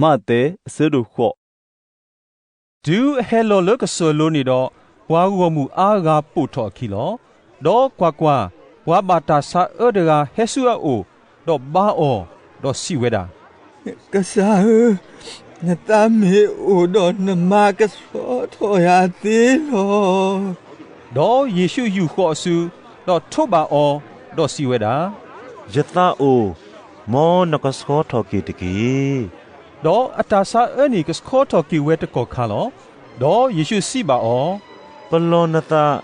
မးသဲ အဆၢဒိၣ်ဃိး. တုၤအဟဲလီၤလၢကစၢၢ်လိၤန့ၣ်ဒီး, ပှၤဂီၢ်မုၢ်အါဂၤပိာ်ထီၣ်အခံလီၤ. ဒီးကွၢ်ကွၢ်, ပှၤဘၣ်တၢ်ဆါအၢတဂၤဟဲဆူအအိၣ်, ဒီးဘါအီၤ, ဒီးစံးဝဲဒၣ်, ကစၢ်ဧၢ, နသးမ့ၢ်အိၣ်ဒီး နမၤကဆှီထီၣ်ယၤသ့လီၤ. ဒီးယ့ၣ်ၡူးယူာ်ဃီၤအစု, ဒီးထိးဘၣ်အီၤ, ဒီးစံးဝဲဒၣ်, ယသးအိၣ်, မ်နကဆှီထီၣ်က့ၤတက့ၢ်. ဒီးအတၢ်ဆါအၢန့ၣ်ကဆှီထီၣ်က့ၤဝဲတကီၢ်ခါလီၤ. ဒီးယ့ၣ်ၡူးစံးဘၣ်အီၤ, ပလီၢ်နသး,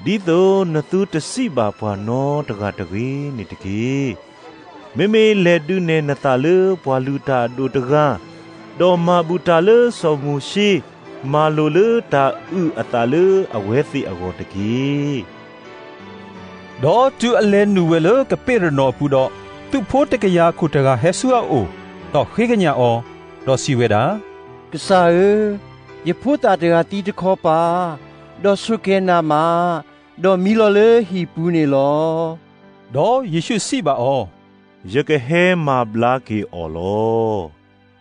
ဒ်သိးနသုတစံးဘၣ်ပှၤနီတဂၤတဂ့ၤန့ၣ်တက့ၢ်. မ့မ့ၢ်လဲၤဒုးနဲၣ်နသးလၢပှၤလုၢ်တၢ်အဒိၣ်တဂၤ, ဒီးမၤဘူၣ်တၢ်လၢစီၤမိၤၡ့, မၤလိာ်လၢတၢ်အုၣ်အသးလၢအဝဲသ့ၣ်အဂီၢ်တက့ၢ်. ဒီးတုၤအလဲၤနုာ်ဝဲလၢကပ့းရနီၣ်အပူၤဒီး, သုးဖိတကယၤခိၣ်တဂၤဟဲဆူအအိၣ်, ဒီးဃ့ကညးအီၤ, ဒီးစံးဝဲဒၣ်, ကစၢ်ဧၢ, ယဖိသၣ်တဂၤသံတခီပၤ, ဒီးဆိၣ်ကဲၤနးမး, ဒီးမံလီၤလၢဟံၣ်ပူၤန့ၣ်လီၤ. ဒီးယ့ၣ်ၡူးစံးဘၣ်အီၤ, ယကဟဲမၤဘျါက့ၤအီၤလီ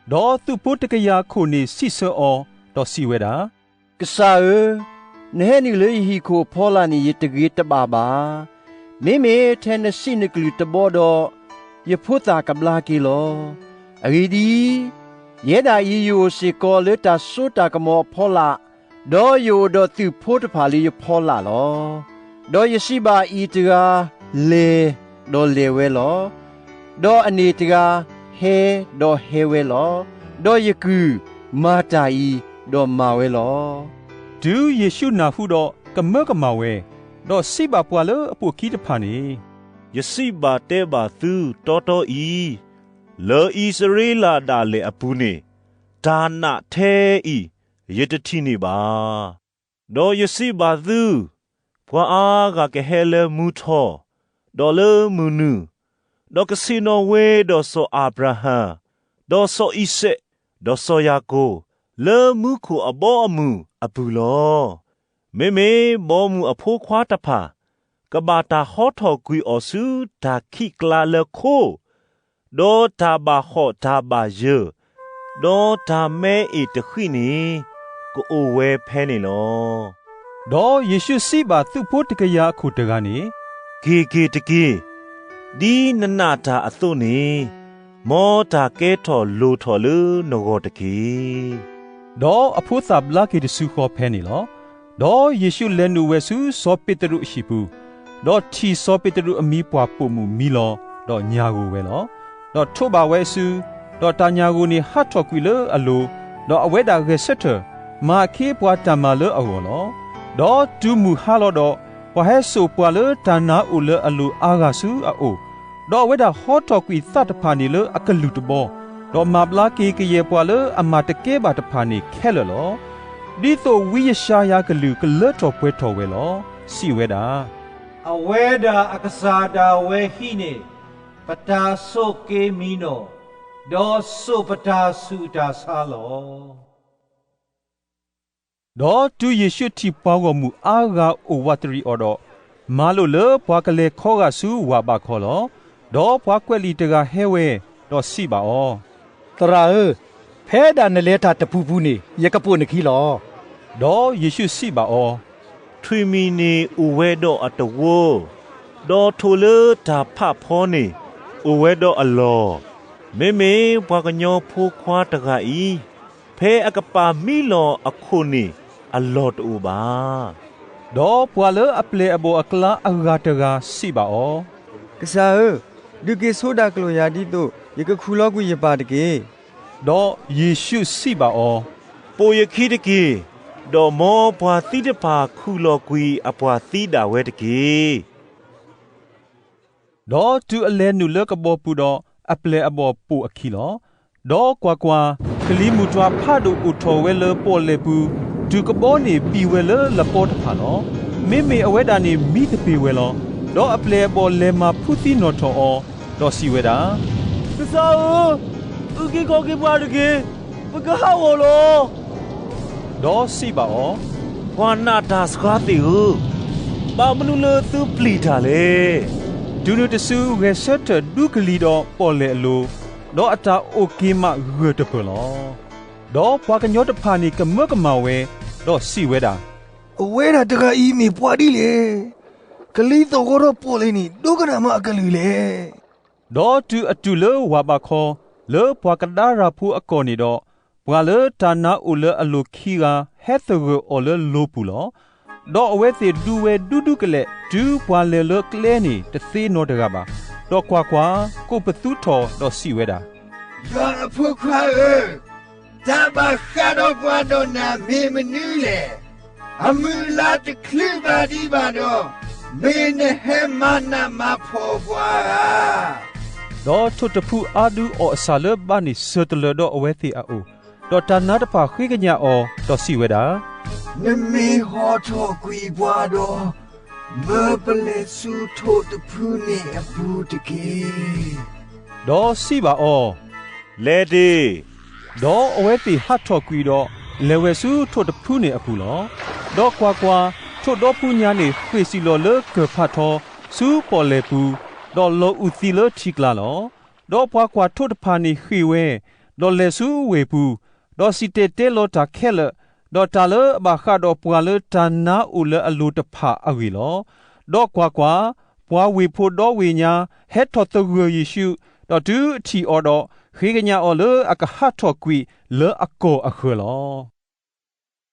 ၤ. ဒီးသုးဖိတကယၤခိၣ်န့ၣ်စံးဆၢအီၤ, ဒီးစံးဝဲဒၣ်, ကစၢ်ဧၢ, နဟဲနုာ်လၢယဟံၣ်ခိၣ်အဖီလာ်န့ၣ် ယတဂ့ၤတဘၣ်ဘၣ်. မ့မ့ၢ်ထဲနစံးနကလုၢ်တဘီဒီး, ယဖိသၣ်ကဘျါက့ၤလီၤ. အဂ့ၢ်ဒ်အံၤ, ယဲဒၣ်အံၤယအိၣ်စ့ၢ်ကီးလၢတၢ်စိတၢ်ကမီၤအဖီလာ်, ဒီးယအိၣ်ဒီးသုးဖိတဖၣ်လၢယဖီလာ်လီၤ. ဒီးယစံးဘၣ်အံၤတဂၤ, လဲၤ, ဒီးလဲၤဝဲလီၤ. ဒီးအန့ၣ်တဂၤ, ဟဲ, ဒီးဟဲဝဲလီၤ. ဒီးယကုၢ်, မၤတၢ်အံၤ, ဒီးမၤဝဲလီၤ. တုၤယ့ၣ်ၡူးနၢ်ဟူဒီးကမၢကမၣ်ဝဲ, ဒီးစံးဘၣ်ပှၤလၢအပိာ်ခံတဖၣ်န့ၣ်, ယစံးဘၣ်တဲဘၣ်သုတီတီအံၤ, လၢအံၣ်စရ့လးဒၣ်လဲာ်အပူၤန့ၣ်, တၢ်နာ်ထဲအံၤယတထံၣ်န့ၢ်ဘၣ်. ဒီးယစံးဘၣ်သု, ပှၤအါဂၤကဟဲလၢမုၢ်ထီၣ်, ဒီးလၢမုၢ်နုာ်, ဒီးကဆ့ၣ်နီၤဝဲဒီးစီၤအၤဘြၤဟၣ်, ဒီးစီၤအံၤစဲး, ဒီးစီၤယၤကိာ်, လၢမူခိၣ်အဘီအမုၢ်အပူၤလီၤ. မ့မ့ၢ်ဘီမုၢ်အဖိခွါတဖၣ်, ကဘၣ်တၢ်ဟီထီၣ်ကွံာ်အီၤဆူတၢ်ခံးကျါလၢခိ, ဒီးတၢ်ဘၣ်ဟီၣ်တၢ်ဘၣ်ယၢၤ, ဒီးတၢ်မၢအ့ၣ်တဃံးန့ၣ်, ကအိၣ်ဝဲဖဲန့ၣ်လီၤ. ဒီးယ့ၣ်ၡူးစံးဘၣ်သုးဖိတကယၤအခိၣ်တဂၤန့ၣ်, က့ၤက့ၤတက့ၢ်. ဒ်နနာ်တၢ်အသိးန့ၣ်, မ်တၢ်ကဲထီၣ်လိၣ်ထီၣ်လၢနဂီၢ်တက့ၢ်. ဒီးအဖိသၣ်ဘျါက့ၤတစုဃီဖဲန့ၣ်လီၤ. ဒီးယ့ၣ်ၡူးလဲၤနုာ်ဝဲဆူစီၤပ့းတရူးအဟံၣ်ပူၤ, ဒီးထံၣ်စီၤပ့းတရူးအမံၤပှၢ်ပိာ်မုၣ်မံလီၤ, ဒီးညၣ်ဂိၢ်ဝဲလီၤ. ဒီးထိးဘၣ်ဝဲအစု, ဒီးတၢ်ညၣ်ဂိၢ်န့ၣ်ဟးထီၣ်ကွံာ်လၢအလိၤ, ဒီးအဝဲဒၣ်ဂဲၤဆၢထၢၣ်, မၤအခ့အပှၤတၢ်မၤလၢအဂီၢ်လီၤ. ဒီးတုၤမုၢ်ဟါလီၤဒီး, ပှၤဟဲစိာ်ပှၤလၢတၢ်နါအိၣ်လၢအလိၤအါဂၤဆူအအိၣ်, ဒီးအဝဲဒၣ်ဟီထီၣ်ကွံာ်သးတဖၣ်န့ၣ်လၢအကလုၢ်တဘီ, ဒီးမၤဘျါက့ၤကယဲၢ်ပှၤလၢအမၤတကဲဘၣ်တဖၣ်န့ၣ်ခဲလၢာ်လီၤ. ဒ်သိးဝံယၡါယၤကလုၢ်ကလၢထီၣ်ပှဲၤထီၣ်ဝဲလီၤ. စံးဝဲဒၣ်, အဝဲဒၣ်အကစၢ်ဒၣ်ဝဲဟံးန့ၢ်ပတၢ်ဆိးက့မံနီၣ်, ဒီးစိာ်ပတၢ်ဆူးတၢ်ဆါလီၤ. ဒီးတုၤယ့ၣ်ၡူးထံၣ်ပှၤဂီၢ်မုၢ်အါဂၤအိၣ်ဝးတရံးအီၤဒီး, မၤလိာ်လၢပှၤကလဲၤခီဂာ်ဆူဝၣ်ဘးခီလီၤ. ဒီးပှၤကွဲးလံာ်တဂၤဟဲဝဲ, ဒီးစံးဘၣ်အီၤ, သရၣ်ဧၢ, ဖဲဒၣ်နလဲၤတၢ်တပူၤပူၤန့ၣ် ယကပိာ်နခံလီၤ. ဒီးယ့ၣ်ၡူးစံးဘၣ်အီၤ, ထွံၣ်မံၤန့ၣ်အိၣ်ဝဲဒီးအတဝီ, ဒီးထိၣ်လၢတၢ်ဖးဖီန့ၣ်အိၣ်ဝဲဒီးအလီၢ်, မ့မ့ၢ်ပှၤကညီဖိခွါတဂၤအံၤ, ဖဲအကပာ်မံလီၤအခိၣ်န့ၣ်အလီၢ်တအိၣ်ဘၣ်. ဒီးပှၤလၢအပျဲၢ်အဘီၣ်အကျါအဂၤတဂၤစံးဘၣ်အီၤ, ကစၢ်ဧၢ, ဒုးက့ၤဆိဒၣ်ကျိာ်ယၤဒ်သိးယကခူၣ်လီၤကွံာ်ယပၢ်တက့ၢ်. ဒီးယ့ၣ်ၡူးစံးဘၣ်အီၤ, ပိာ်ယခံတက့ၢ်, ဒီးမ်ပှၤသံတဖၣ်ခူၣ်လီၤကွံာ်အပှၤသံဒၣ်ဝဲတက့ၢ်. ဒီးတုၤအလဲၤနုာ်လၢကဘီပူၤဒီး, အပျဲၢ်အဘီၣ်ပိာ်အခံလီၤ. ဒီးကွၢ်ကွၢ်, ကလံၤမုၢ်တွၤဖးဒိၣ်အိၣ်ထီၣ်ဝဲလၢပီၣ်လဲၣ်ပူၤ, တုၤကဘီန့ၣ်ဘံၣ်ဝဲလၢလပီတဖၣ်လီၤ. မ့မ့ၢ်အဝဲဒၣ်န့ၣ်မံသပ့ၤဝဲလီၤ. ဒီးအပျဲၢ်အဘီၣ်လဲၤမၤဖုသံနီၣ်ထီၣ်အီၤ, ဒီးစံးဝဲဒၣ်, ကစၢ်ဧၢ, အုၣ်က့ၤခီၣ်က့ၤပှၤတက့ၢ်, ပကဟးဂီၤလီၤ. ဒီးစံးဘၣ်အီၤ, ပှၤနာ်တၢ်စှၤသ့ၣ်ဧၢ, ဘၣ်မနုၤလၢသုပျံၤတၢ်လဲၣ်. တုၤနုၤတစုဂဲၤဆၢထၢၣ်ဒူကလံၤဒီးပီၣ်လဲၣ်အလိၤ, ဒီးအတၢ်အိၣ်က့ၤမးဂၢၢ်တပၢၢ်လီၤ. ဒီးပှၤကညီတဖၣ်န့ၣ်ကမၢကမၣ်ဝဲ, ဒီးစံးဝဲဒၣ်, အဝဲဒၣ်တဂၤအံၤမ့ၢ်ပှၤဒ်လဲၣ်. ကလံၤသီၣ်ဂီၤဒီးပီၣ်လဲၣ်န့ၣ် ဒိကနၣ်မးအကလုၢ်လဲၣ်. ဒီးတုၤအတုၤလၢဝၢ်ဘးခီ, လၢပှၤကဒါရၤဖိအကီၢ်န့ၣ်ဒီး, ပှၤလၢတၢ်နါအိၣ်လၢအလိၤခံဂၤ ဟဲသဂၢၢ်အီၤလၢလိၤပူၤလီၤ. ဒီးအဝဲသ့ၣ်ဒူဝဲဒူဒူကလဲာ် တုၤပှၤလဲၤလၢကျဲန့ၣ်တသ့နီတဂၤဘၣ်. ဒီးကွၢ်ကွၢ်, ကိးပသူထီၣ်ဒီးစံးဝဲဒၣ်, ယွၤအဖိခွါဧၢ, တၢ်ဘၣ်ဃးဒီးပှၤဒီးနၤမ့ၢ်မနုၤလဲၣ်. အမုၢ်အလါတချုးဘၣ်ဒံးဘၣ်ဒီး, မ့ၢ်နဟဲမၤနးမၤဖှီၣ်ပှၤဧါ. ဒီးထိၣ်တဖုအါဒုအီၣ်အဆၣ်လၢဘါန့ၣ် စၢၤတလၢာ်ဒီးအဝဲသ့ၣ်အအိၣ်, ဒီးတၢ်နါတဖၣ်ဃ့ကညးအီၤ, ဒီးစံးဝဲဒၣ်, နမ့ၢ်ဟီၣ်ထီၣ်ကွံာ်ပှၤဒီး, မၢပလဲၤဆူထိၣ်တဖုန့ၣ်အပူၤတက့ၢ်. ဒီးစံးဘၣ်အီၤ, လဲၤတ့ၢ်. ဒီးအဝဲသ့ၣ်ဟးထီၣ်ကွံာ်ဒီး, လဲၤဝဲဆူထိၣ်တဖုန့ၣ်အပူၤလီၤ. ဒီးကွၢ်ကွၢ်, ထိၣ်ဒီဖှူညါန့ၣ်ဃ့ၢ်စံၣ်လီၤလၢကၢၢ်ဖးထီ, ဆူပီၣ်လဲၣ်ပူၤ, ဒီးလီၤအုၣ်သံလၢထံကျါလီၤ. ဒီးပှၤကွၢ်ထိၣ်တဖၣ်န့ၣ်ဃ့ၢ်ဝဲ, ဒီးလဲၤဆူဝ့ၢ်ပူၤ, ဒီးစံၣ်တဲၤတဲလီၤတၢ်ခဲလၢာ်, ဒီးတၢ်လၢအဘၣ်ဃးဒီးပှၤလၢတၢ်နါအိၣ်လၢအလိၤတဖၣ်အဂ့ၢ်လီၤ. ဒီးကွၢ်ကွၢ်, ပှၤဝ့ၢ်ဖိဒီဝ့ၢ်ညါဟဲထီၣ်သဂၢၢ်ယ့ၣ်ရှူး, ဒီးတုၤအထံၣ်အီၤဒီး, ဃ့ကညးအီၤလၢအကဟးထီၣ်ကွံာ်လၢအကီၢ်အဃၢၤလီၤ.